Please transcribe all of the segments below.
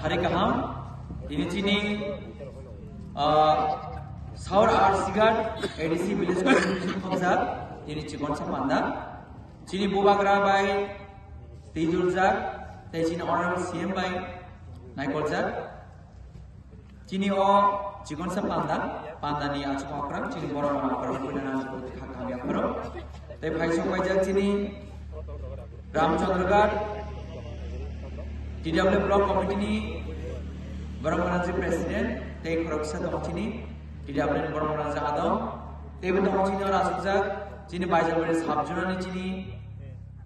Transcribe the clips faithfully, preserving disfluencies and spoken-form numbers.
Hari kaham, tini chini, ah, Saur R C Ghat A D C Village Committee khobjak, tini chikonsa panda. Chini bubagra bai twijurjak, tei chini Honorable C M bai naikoljak. Chini o chikonsa panda, pandani achuk okra, chini borok rok okra, puila nang kha khamya khoro. Tei phaisok paijak chini Ramchandra Ghat, T W Block Committee ni borok rok President, tei khoroksa tongo chini T W Block rok adong. Tei bo tongo chini oro achukjak, chini Baijalbari sub zone ni chini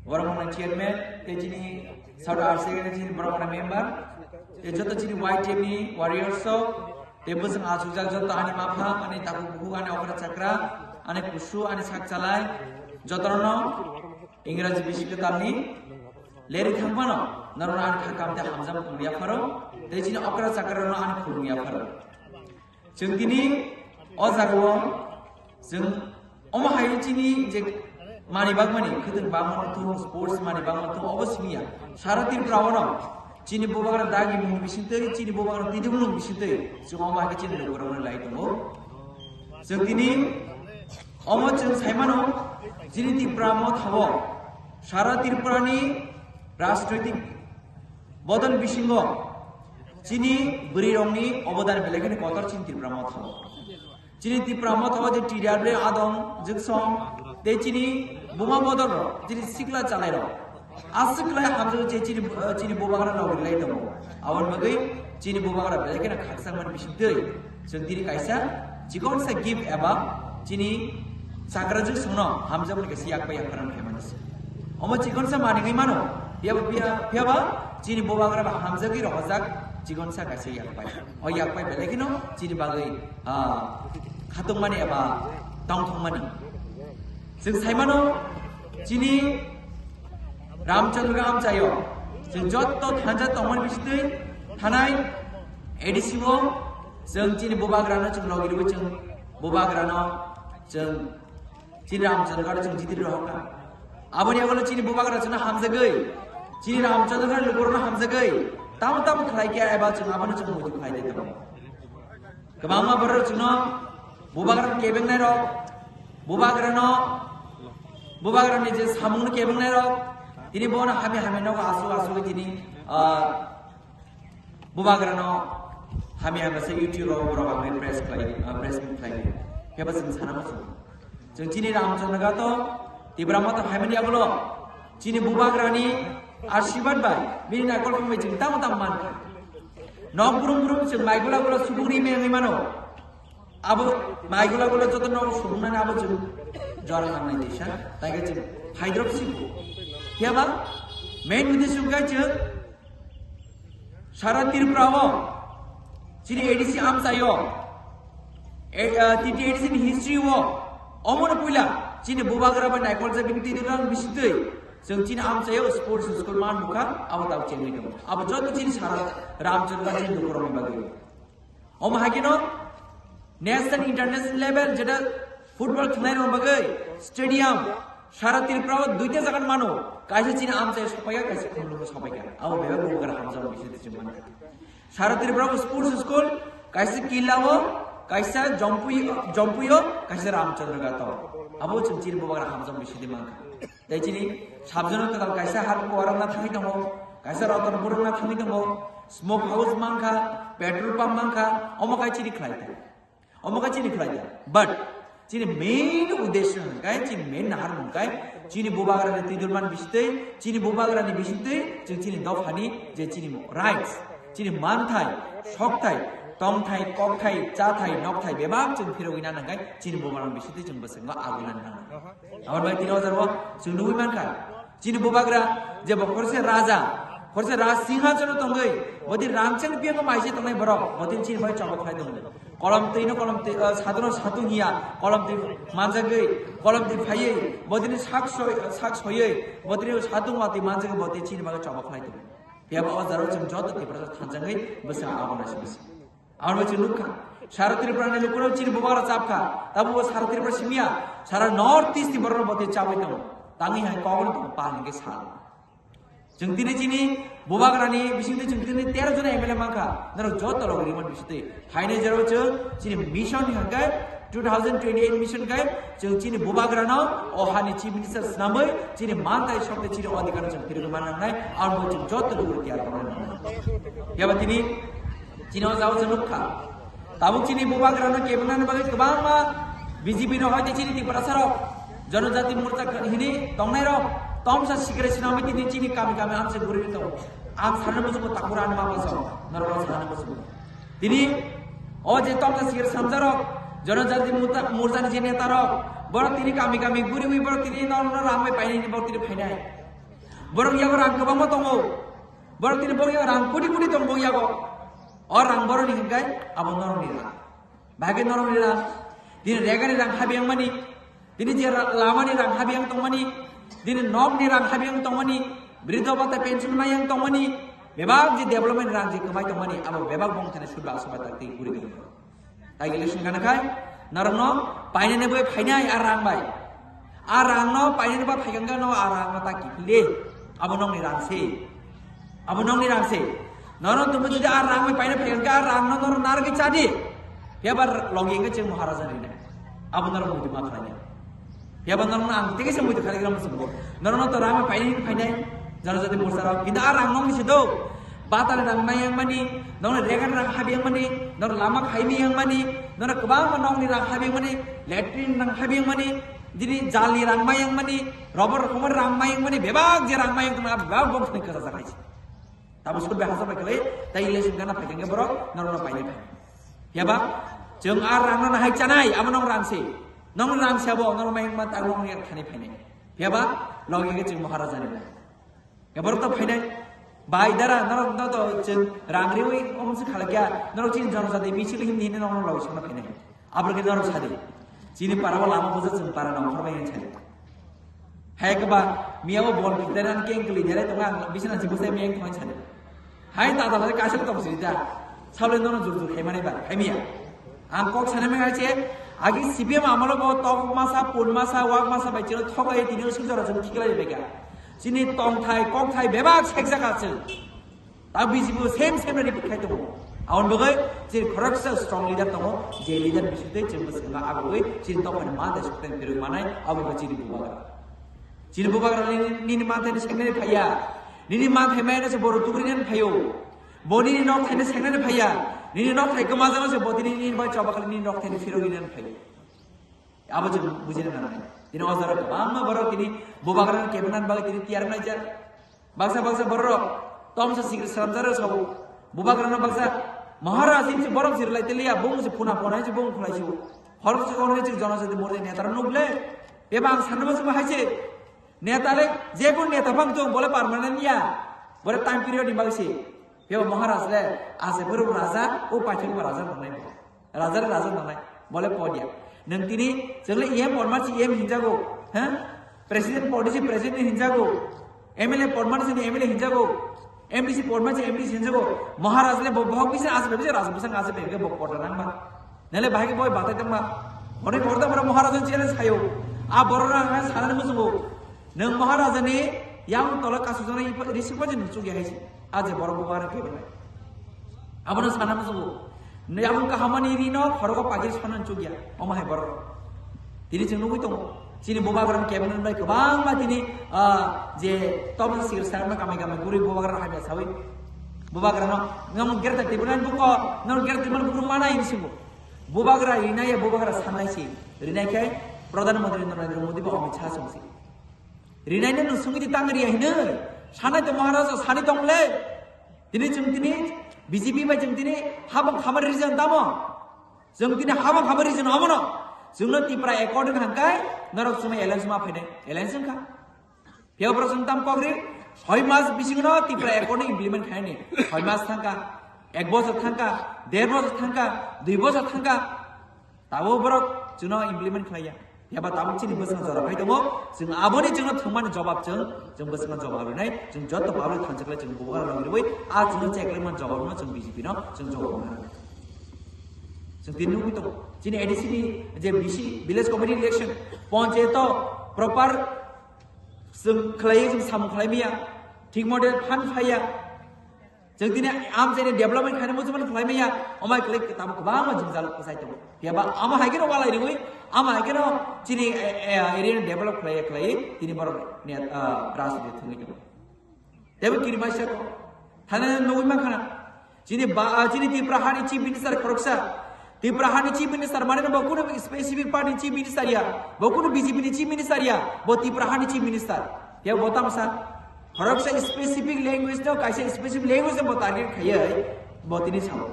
borok rok chairman, tei chini Saur R C Ghat ni chini borok rok member. Tei joto chini Y T F ni warriors rok, tei bwswng achukjak joto ani mapha, ani takhuk bukhuk, ani okra chakra, ani kusu, ani sak chalai, jotono Ingraji bisi kwtalni leri thangmano, norokno ani kha kam tei hamjak mung yapharo, tei chini okra chakra rokno ani khulum yapharo. Chwng tini o jagao chwng omo hai chini je manwi bagmani, khwtwng bagmani thung, sports manwi bagmani thung, obo siniya. Sara Tripura o no chini bubagra dagi mung bisingtwi, chini bubagra tidi mung bisingtwi chwng omo hai chini lukurokno lai tongo. Chwng tini omo chwng saimano, chini Tripura mothao, sara Tripura ni rajnoitik bodol bisingo chini bwrwi rokni obodan belai kheno kotor chini Tripura mothao. Chini Tripura mothao je T W adong, jwksong, tei chini buma bodol rok, chini sikla chalai rok. Aswk lai hamjak je chini, chini bubagra rok lai tongo. Aboni bagwi chini bubagra belai kheno khakchangmani bisingtwi chwng tini kaisa chikonsa gift eba chini chakra jwksongno hamjakmani kaisa yakbai yakharang khaimani se. Omo chikonsa maningwi mano, phiyaba, phiya-, phiyaba chini bubagra ba hamjagwi rohorjak chikonsa kaisa yakbai. O yakbai belai kheno chini bagwi, ah, khatungmani eba tongthokmani. Chwng saimano, chini Ramchandra amchaio, chwng jotto thanja tongmani bisingtwi thanai A D C o chwng chini bubagrano chwng logi rwui chwng bubagrano chwng chini Ramchandra chwng jitiri rohorkha. Aboni yagulo chini bubagra chwngno hamjagwi, chini Ramchandra lukurokno hamjagwi tamo tamo khlai khe eba chwng abono chwng muitu khlai de tongo. Kwbangma borok chwngno bubagrano kebengnai rok, bubagrano, bubagrani je samungno kebengnai rok, tini bono hamya hamya nogo asuk asuk tini, ah, bubagrano hamya hamya se YouTube rok borok ang press khlai, ah, press meet khlai. Khe ba chwng sana muchung. Chwng chini Ramchandra Ghat o Tipra Motha phaimani yagulo chini bubagrani asirwad bai bini naikol phai bai chwng tamo tamo mankha. Nok brum brum chwng mai gula gula subung ri mengwi mano. Abo mai gula gula joto nok subung nani abo chwng jora nangnai tisa. Tai khe chwng phaidrop sibu. Phiya ba main uddesho wngkha chwng Sara Tripura o chini A D C amchaio, A-, ah, T T A D C ni history o omono puila chini bubagra bai naikol jagini tini rang bisitwi chwng chini amchaio sports school man bukha abo tau chengwi tongo. Abo joto chini sara Ramchandra chini lukurokni bagwi. Omo hai kheno national international level jeta football khlai rok bagwi stadium sara Tripura o duita jaga mano, kaisa chini amchai sopaikha, kaisa khumlungo sopaikha. Abo bebak bubagra hamjak bisitwi chwng mankha. Sara Tripura o sports school kaisa Killa o, kaisa Jompui, Jompui o, kaisa Ramchandra Ghat o. Abo chwng chini bubagra hamjak bisitwi mankha. Tei chini sub zone kwtal kaisa har kuarang na thangwi tongo, kaisa Ratanpur na thangwi tongo, smoke house mankha, petrol pump mankha, omo kai chini khlai ta. Omo kai chini khlai ta. But chini main uddesho hwnkhe, chini main nahar hwnkhe, chini bubagra ni twi durman bisitwi, chini bubagra ni bisitwi, chwng chini dophani je chini rights, chini manthai, sokthai, tongthai, kokthai, chathai, nokthai bebak chwng phirogwi nang nangkhe, chini bubagra ni bisitwi chwng bwskango agwi nang nang. Aboni bai tini o jaga o chwng nugwi mankha, chini bubagra je bo khoroksa raja, khoroksa raj singhasono tongwi, bo tini rangchak biyango maise tongnai borok, bo tini chini bai chobok khlai tongo. Kolom twi no kolom twi, ah, sadung no sadung hiya, kolom twi manjagwi, kolom twi phaiwi, bo tini sak soi-, sak soiwi, bo tini sadung watwi manjagwi, bo tini chini bagwi chobok khlai tongo. Phiya ba o jaga o chwng joto Tiprasa thanjagwi bwskango abo naisingwi se. Abo bai chwng nukha. Sara Tripura ni lukurok chini bubagra chapkha. Tabuk bo sara Tripura simiya. Sara North East ni borok bo tei chabwi tongo. Tangwi hai kok no tongo pal hwnkhe sal. Chwng tini chini Bubagrani bisingtwi chwng tini tero jona M L A mankha, norok joto logi rimani bisingtwi. Phainai jora chwng chini mission ni hwnkhe two thousand twenty-eight mission khe chwng chini Bubagrano o hani Chief Minister swnamwi chini mantai sokte chini odhikar chwng phirigwi mannai, abo chwng joto logi tiyar tongnai. Phiya ba tini chini o jao chwng nukha. Tabuk chini Bubagrano kebengna bagwi kwbangma B J P no hoite chini Tiprasa rok, Janajati Morcha hini tongnai rok, tomsa sikre swnamwi tini chini kami kami amse guri tongo. Ang sana musugo takura ani mama so, norok sana musugo. Tini o je tomsa sikre samjarok, Janajati Morcha, Morcha ni je neta rok, borok tini kami kami guriwi borok tini norok no rang bai painai ni borok tini phainai. Borok yago rang kwbangma tongo. Borok tini borok yago rang koti koti tongo borok yago. O rang borok ni hwnkhe abo norok ni rang. Bahai khe norok ni rang. Tini rega ni rang habiyang mani. Tini je ra-, lama ni rang habiyang tongmani. Tini nok ni rang habiyang tongmani. Bridho bhata pension mayang tongmani. Bebak je development rang je kwmai tongmani. Abo bebak bong thani sudba aswk bai tak tei guri guri. Tai election gana khai, norokno painani bai phainai a rang bai. A rangno painani bai phaikang no a rangno ta kiphil de. Abo nokni rang se. Abo nokni rang se. Norok tumu jodi a rang bai paina phaikang a rangno norok narwgwi cha di. Phiya ba logi wngkha chwng Maharaja rinai. Abo norok muitu ma khlainai. Phiya ba norokno ang tei kaisa muitu khari gram sumbo. Norokno to rang painai hinwi phainai. Janajati Morcha rok. Kintu a rang nokni se do. Batal rang mayang mani, norokno regan rang habiyang mani, norok lama khai miyang mani, norok kwbangma nokni rang habiyang mani, latrine rang habiyang mani, dini jalni rang mayang mani, rubber rok rang mayang mani, bebak je rang mayang tongmani, bebak bong khani kwchajak hai se. Tamo sut bai hasa bai khlai, tai election gana phaikhe borok norokno painai phai. Phiya ba, chwng a rangno nahai chanai, amo nong rang se. Nong rang se abo, nong mayang ma tang nong yak thani phainai. Phiya ba, logi khe chwng Maharaja ni. Borok to phainai. Bai dara, norok no to chwng rang riwi omo se khalakya. Norok chini Janajati misil himni himni norok log sokna phainai. Abro khe norok sadi. Chini para o lama buja chwng para nong khorbai yang sadi. Hai khe ba, miya o bol phitare ang keng kli dere tonga ang bisina chibusai miyang thong sadi. Hai ta ta kaisa tong sidi ta. Sable nono jur jur hai mani ba, hai miya. Ang kok sana meng hai che, agi C P M amolo bo tok masa, pun masa, wak masa bai chiro thok ai tini usuk jora jung thik lai bega. Chini tong thai, kok thai bebak sek jaga chwng. Ta B J P bo same same repeat khai tongo. Aboni bagwi chini khoroksa strong leader tongo, je leader bisingtwi chwng bwskango aboni chini dophani ma dai sukthai phirwi manai, abo chini bubagra. Chini bubagra nini, nini manthai ni sengnani phaiya. Nini manthai mayano se boro tugrinani phaio. Bo nini nok thaini sengnani phaiya. Nini nok thai kwmajano se bo tini nini bai choba khali nini nok thaini phirogwi nani phaio. Abo je bujina nangnai. Tini o jora kwbangma borok tini bubagrano kebengna bagwi tini tiyar wngjak. Baksa baksa borok tomsa sikri salamjaro sabo. Bubagrano baksa Maharaj hinsi borok sirlai teliya bung si phuna phona hinsi bung khulai sibo. Horok si ono chik Janajati Morcha ni netara nugle. Eba ang sanma sabo haise. Neta le, je kono neta phang tong, bole permanent ya. Bole time period ni bagwi se. Phiya Maharaj le, ase boro raja, o paithak bo raja nangnai bo. Raja le raja nangnai, bole pod ya. Nwng tini, chwng le E M pod ma si E M hinjago, ha? President pod si president hinjago. M L A pod ma si M L A hinjago. M D C pod ma si M D C hinjago. Maharaj le bo, bo bisa ase, bisa raja, bisa ase, bo pod nang ma. Nele bahai ke boi batai tongma. Hwnwi hor da boro Maharajan chiyani sayo. A borok rang rang sanani muchungo. Nwng Maharajani yang tola kasu jana ipa risi paji nwng chukya haisi. A je borok bubagra kebengna. Abono sana muchungo. Nwng yang kahamani rino khorogo pagi sana chukya. Omo hai borok. Tini chwng nugwi tongo. Chini bubagra kebengna bai kwbangma tini, ah, je tobni sikir sarma kamai kamai guri bubagra hamya sawi. Bubagrano nwng gerta tibuna buko, nwng gerta tibuna buko mana ini singo. Bubagra rinai ya bubagra sanai si. Rinai khe Pradhan Mantri Narendra Modi ba Amit Shah song si. Rinai no nung sungwi di tang riya hinoi. Sanai to Maharaja sani tong le. Tini chwng tini B J P bai chwng tini habang khamar region tamo. Chwng tini habang khamar region omono. Chwngno Tipra according hangkai norok chwngno alliance ma phainai. Alliance wngkha. Phiya borok chwng tam kok ri, soi mas bisingo no Tipra Accord no implement khainani. Soi mas thangka, ek bosor thangka, der bosor thangka, dui bosor thangka. Tabo borok chwngno implement khlaiya. Phiya ba tabuk chini bwskango jora phai tongo, chwng aboni chwngno thwngmani jobab chwng, chwng bwskango jobab rinai, chwng joto public thansa khlai chwng bubagra logirwi, a chwngno check laimani jobab no chwng B J P no chwng jobab rwnai. Chwng tini nugwi tongo. Chini A D C ni je B C, village committee election, panchayat o proper Chwng khlaiwi chwng samung khlai maya, thik mote phan phaiya, Chwng tini amchaini development khaina muchungmani khlai maya, omai khlai tamo kwbangma jwngjal kwchai tongo. Phiya ba amo hai kheno walai rwui, amo hai kheno chini, eh, eh, area ni develop khlai khlai tini borok ni, ah, rajniti thwngwi tongo. Tebo kirimaisa ko. Thana nugui mankha na. Chini ba, ah, chini Tripura hani chief minister khoroksa. Tripura hani chief minister mane bo kuno specific party chief minister ya. Bo kuno B J P ni chief minister ya. Bo Tripura hani chief minister. Phiya bo tamsa. Khoroksa specific language no, kaisa specific language no bo target khaiya. Bo tini sao.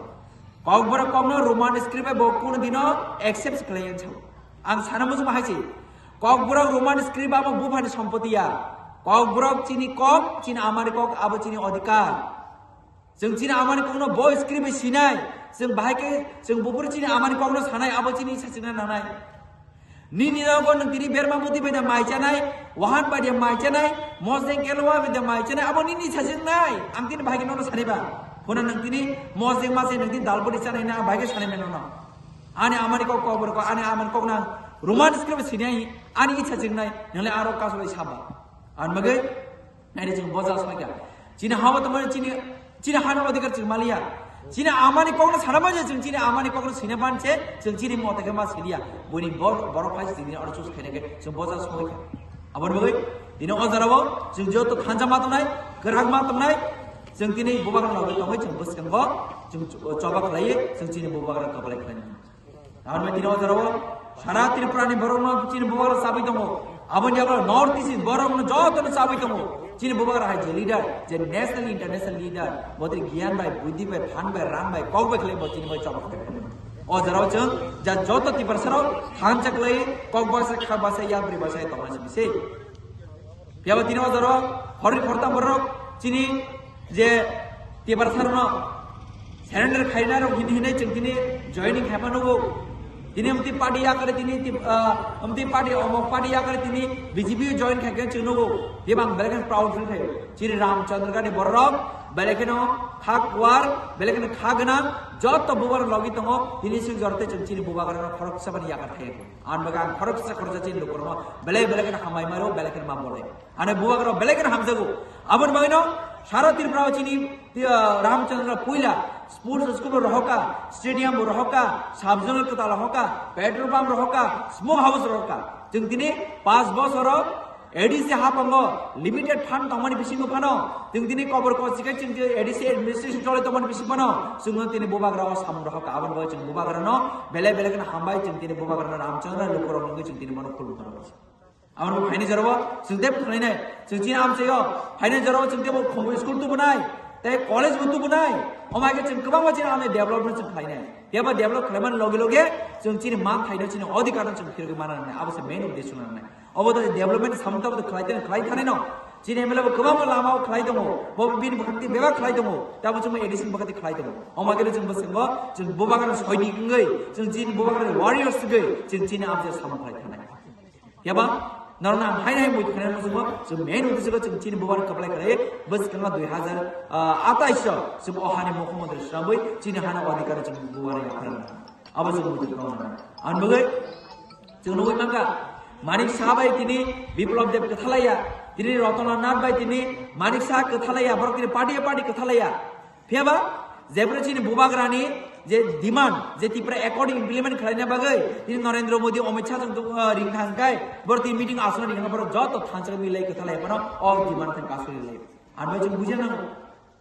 Kokborok kokno Roman script bai bo kuno dino accept khlaiya sao. Ang sana muchung hai si. Kokborok Roman script abo buphani sompoti ya. Kokborok chini kok, chini amani kok abo chini odhikar. Chwng chini amani kokno bo script bai sinai. Chwng bahai khe chwng buphuru chini amani kokno sanai abo chini sachikna nanai. Nini nogo nwng tini berma buti bai da mai chanai, wahan bai da mai chanai, mosdeng kelwa bai da mai chanai, abo nini sachiknai. Ang tini bahai khe nono saniba. Phuna nwng tini mosdeng mase nwng tini dalbodi chanai na bahai khe sanai mano no. Ani amani kok kokborok, ani amani kok nang Roman script sinai, ani icha jingnai, nang le aro kasulai saba. An magai, nai chwng boja soika. Chini hawa tamani chini, chini hano odhikar chwng maliya. Chini amani kokno sana manya chwng chini amani kokno sina ban che, chwng chini mote ke ma siliya. Boni bor, borok phai chini aro chus khaina ke chwng boja soika. Aboni bagwi, tini o jora o chwng joto thansa ma tongnai, kwrak ma tongnai, chwng tini bubagra logi tongwi chwng bwskango, chwng choba khlaiwi, chwng chini bubagra kwplai khlainai. Aro tini o jora o sara Tripura ni borok no chini bubagra chabai tongo. Aboni yago North East ni borok no joto no chabai tongo. Chini bubagra hai je leader, je national, international leader, botri giyan bai, buddhi bai, phan bai, rang bai, kok bai khlai bo chini bai choba khlai. O jora o chwng ja joto Tiprasa rok thansa khlai kok basa, kha basa, yapri basa tongna se bisi. Phiya ba tini o jora o horni khortam borok chini je Tiprasa rok no surrender khaina rok hini hinai chwng tini joining khaima nugo. Tini amti party yakare tini tip-, ah, amti party omok party yakare tini B J P join khaikhe chwng nugo. Phiya ba ang belai kheno proud feel khaio. Chini Ramchandra Gandhi borok belai kheno kha kuar, belai kheno kha gwnang, joto bubar logi tongo, tini sing jorte chwng chini bubagra no khoroksa bani yakar khaio. Ang baga ang khoroksa khoroksa chini lukurok no belai belai kheno hambai maro, belai kheno ma bolai. Ane bubagra belai kheno hamjago. Aboni bagwi no sara Tripura o chini, ah, Ramchandra puila sports school rohoka, stadium rohoka, sub zonal kwtal rohoka, petrol pump rohoka, smoke house rohoka. Chwng tini pas bosoro A D C hapango limited fund tongmani bisingo phano, chwng tini kobor kochikhe chwng tini A D C administration choli tongmani bising phano, chwngno tini bubagra o samung rohoka. Aboni bagwi chwng bubagra no belai belai kheno hambai, chwng tini bubagra no Ramchandra lukurok wngwi chwng tini bono khulum phano. Aboni bagwi phaini jorao chwng tei phainai, chwng chini amchaio phaini jorao chwng tei bo khumui school tubunai, tei college bo tubunai, omo hai khe chwng kwbangma chini amni development chwng khlainai. Phiya ba develop khlaimani loge loge chwng chini manthaino chini odhikarno chwng phirogwi mana nangnai, abo se main uddesho nangnai. Obo to development samung tabo to khlai tene khlai thanai no. Chini M L A bo kwbangma lama o khlai tongo, bo bini bwkhakti bebak khlai tongo, tabo chwngbo A D C ni bwkhakti khlai tongo. Omo khe chwng bwskango chwng bubagrano soinik wngwi chwng chini bubagrani warriors wngwi chwng chini amchaio samung khlai thanai. Phiya ba norokno ang haino hai muitu khlainai muchungo chwng main uddesho chwng chini bubagrano kwplai khlai bwskango dui hazar atais o chwng o hani mukhyamantri swnamwi chini hano odhikar chwng bubagrano yapharnai. Abo chwng muitu khlainai. Ang bagwi chwng nugwi mankha, Manik Saha bai tini Biplab Deb kwthalaiya, tini Ratan Lal Nath bai tini Manik Saha kwthalaiya, borok tini party party kwthalaiya. Phiya ba, jephru chini bubagrani je demand, je Tripura Accord implement khlaina bagwi, tini Narendra Modi, Amit Shah chwng, uh, ring thang kai, borok tini meeting aswk ring thang, borok joto thansa milai kwthalaiya phano, o demand thang kasuri lai. Ang bai chwng bujia nango.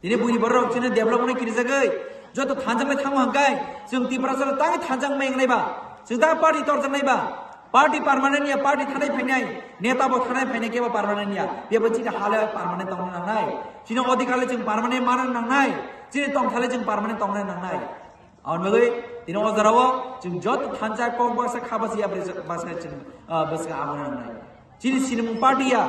Tini buini borok chini development kirijagwi joto thanjaknai thango hwnkhe chwng Tiprasa tangwi thanjakmai wngnai ba, chwng tang party torjaknai ba, party permanent ya party thanai phainai, neta bo thanai phainai kebo permanent ya, bebo chini hale permanent tongna nangnai, chini odhikar le chwng permanent mana nangnai, chini tongthale chwng permanent tongna nangnai. Aboni bagwi tini o jorao chwng joto thansa kok bwsa kha bwsa ya bwsa chwng, ah, bwsa aboni nangnai. Chini sinimung party ya,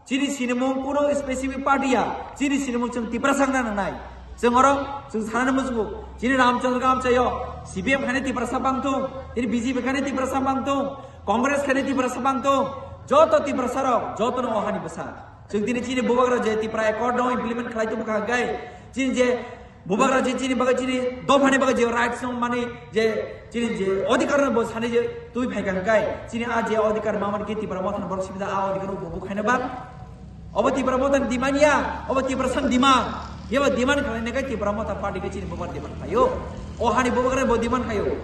chini sinimung kuno specific party ya, chini sinimung chwng Tiprasa wngna nangnai. Chwng oro chwng sanani muchungo, chini Ramchandra Gamchayo, C P M khainai Tiprasa bangthung, tini B J P khainai Tiprasa bangthung, Congress khainai Tiprasa bangthung, joto Tiprasa rok, jotono o hani bwsa. Chwng tini chini bubagra je Tripura Accord no implement khlai tongkha hwnkhe, chini je bubagra je chini bagwi chini dophani bagwi je rights no mani je chini je odhikar no bo sani je twi phaikha hwnkhe chini a je odhikar mamani khe Tipra Motha borok sibida a odhikar no bo bukhaina ba obo Tipra Motha ni demand ya, obo Tiprasa ni demand. Yeba demand khlainai khe Tipra Motha party khe chini bubagra demand khlaio. O hani bubagra bo demand khlaio.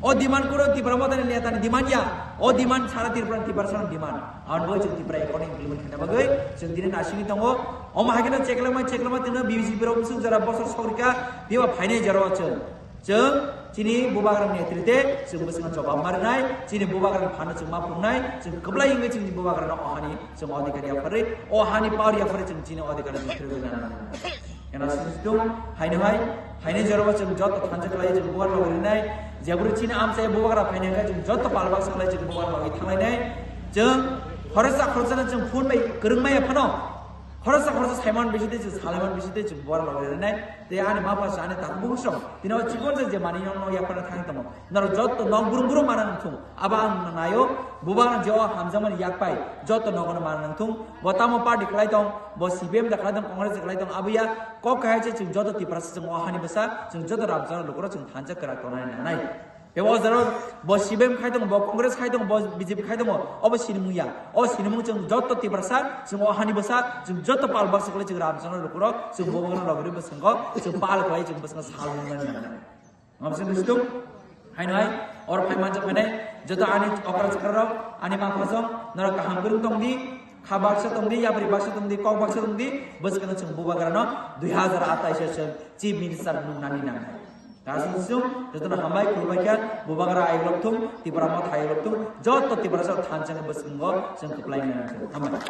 O demand kuro Tipra Motha ni neta ni demand ya. O demand sara Tripura ni Tiprasa ni demand. Ang bo chwng Tipra Accord implement khaina bagwi chwng dini nasingwi tongo. Omo hai kheno cheklama cheklama tino B J P rok bwswk jora bosor sorika diba phainai jora o chwng. Chwng chini bubagra ni netrite chwng bwswkno jobab marinai, chini bubagra ni phano chwng ma phungnai, chwng kwplai wngwi chini bubagra no o hani chwng odhikar yapharwi, o hani power yapharwi chwng chini odhikar no chwng phirwi nana. Ena sini situng, haino hai, haino jora o chwng joto thansa khlai chwng bubagra logwi rinai, jebri chini amchai bubagra phainai khe chwng joto palbak swklai chwng bubagra logwi thanglainai, chwng khoroksa khoroksa no chwng phone bai kwrwng maya phano, khoroksa khoroksa saiman bisi tei chwng salaiman bisi tei chwng bubagra logwi rinai. Tei ani ma pha sa ani tak bung song. Tino chikon se je mani yong no yapana thang tamo. Naro jotto nok burung burung mana nang thung. Aba ang nayo, bubagra je o hamjamani yak pai. Jotto nogono mana nang thung. Bo tamo party khlai tong, bo C P M da khlai tong, Congress da khlai tong. Abuya kok kahai se chwng jotto Tiprasa chwng o hani bwsa, chwng jotto ramchara lukuro chwng thansa kwrak tongnai nanai. Ebo jaro bo C P M khai tongo, bo Congress khai tongo, bo B J P khai tongo, obo sinimung ya. O sinimung chwng jotto Tiprasa, chwng o hani bwsa, chwng jotto pal baksa kwlai chwng ramchara lukuro, chwng bo bangno logri bwskango, chwng pal kwlai chwng bwskango sal nung nani. Ngam sing situng, haino hai, or phai manjak mane, jotto ani okra chakra rok, ani ma phasong, norok kaham kwrwng tong di, kha baksa tong di, yapri baksa tong di, kok baksa tong di, bwskango chwng bubagra no dui hazar atais o chwng Chief Minister nung nani nang. Kasing sung, jotono hambai khulumbai kha, bubagra ayok lok thung, Tipra Motha ayok lok thung, jotto Tiprasa thansa ni bwskango chwng kwplai nang. Hambai.